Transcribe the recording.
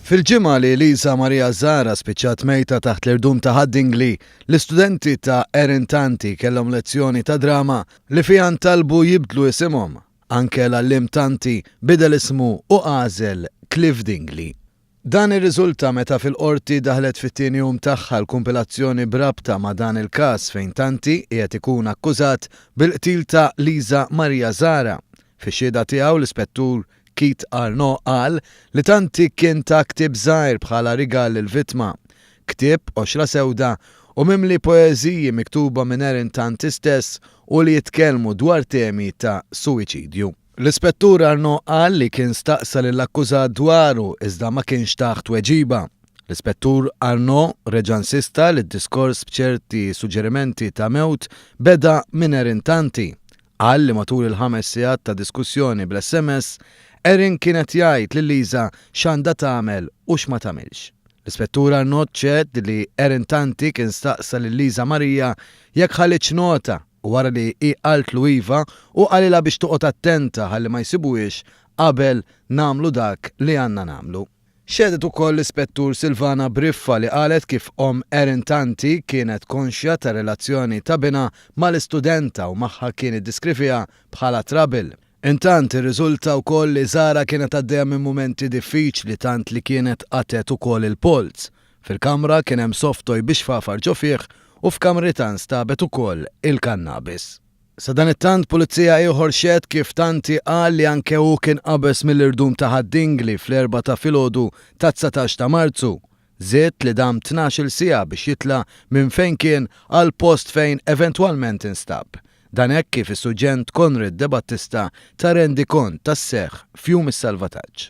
Fil-ġimgħa li Lisa Maria Zahra spiċċat mejta taħt l-irdum ta' Ħad-Dingli, l-istudenti ta' Erin Tanti kellhom lezzjoni ta' drama li fiha ntalbu jibdlu isimhom. Anke l-għalliem Tanti bidel ismu u għażel Cliff Dingli. Dan irriżulta meta fil-Qorti daħlet fit-tieni jum tagħha l-kumpilazzjoni b'rabta ma' dan il-każ fejn Tanti qiegħed ikun akkużat bil-qtil ta' Lisa Maria Zahra. Fix-xhieda tiegħu l-Ispettur Keith Arnaud qal li Tanti kien ta ktieb żgħir bħala rigal lill-vittma. Ktieb qoxra sewda u mimli poeżiji miktuba minn Erin Tanti stess u li jitkellmu dwar temi ta' suwiċidju. L-Ispettur Arnaud qal li kien staqsa lill-akkużat dwaru iżda ma kienx tah tweġiba. L-Ispettur Arnaud reġa' insista li d-diskors b'ċerti suġġerimenti ta' mewt beda minn Erin Tanti. Qal li matul il-ħames sigħat ta' diskussjoni bl-SMS, Erin kien qed jgħid lil Lisa x'għandha tagħmel u x'ma tagħmilx. L-Ispettur Arnaud xehed li Erin Tanti kien staqsa lil Lisa Maria jekk ħalitx nota u wara li hi qaltlu iva, hu qalilha biex toqgħod attenta ħalli ma jsibuhiex qabel nagħmlu dak li għandna nagħmlu. Xehdet ukoll l-Ispettur Silvana Briffa li qalet kif omm Erin Tanti kienet konxja tar-relazzjoni ta' binha mal-istudenta u magħha kien iddiskrivieha bħala trouble. Intant, irriżulta wkoll li Zara kienet għaddejja minn mumenti diffiċli tant li kienet qatgħet ukoll il-polz. Fil-kamra kien hemm soft toy bi xfafar ġo fih u f'kamritha nstabet ukoll il-kannabis. Sadanittant, pulizija ieħor xehed kif Tanti qal li anke hu kien qabeż mill-irdum ta' Ħad-Dingli fl-erbgħa ta' filgħodu tat-dsatax ta' Marzu. Żied li dam 12-il siegħa biex jitla' minn fejn kien għall-post fejn eventwalment instab. Dan hekk kif is-Suġġent Konrad Debattista ta rendikont tas-seħħ f'jum is-salvataġġ.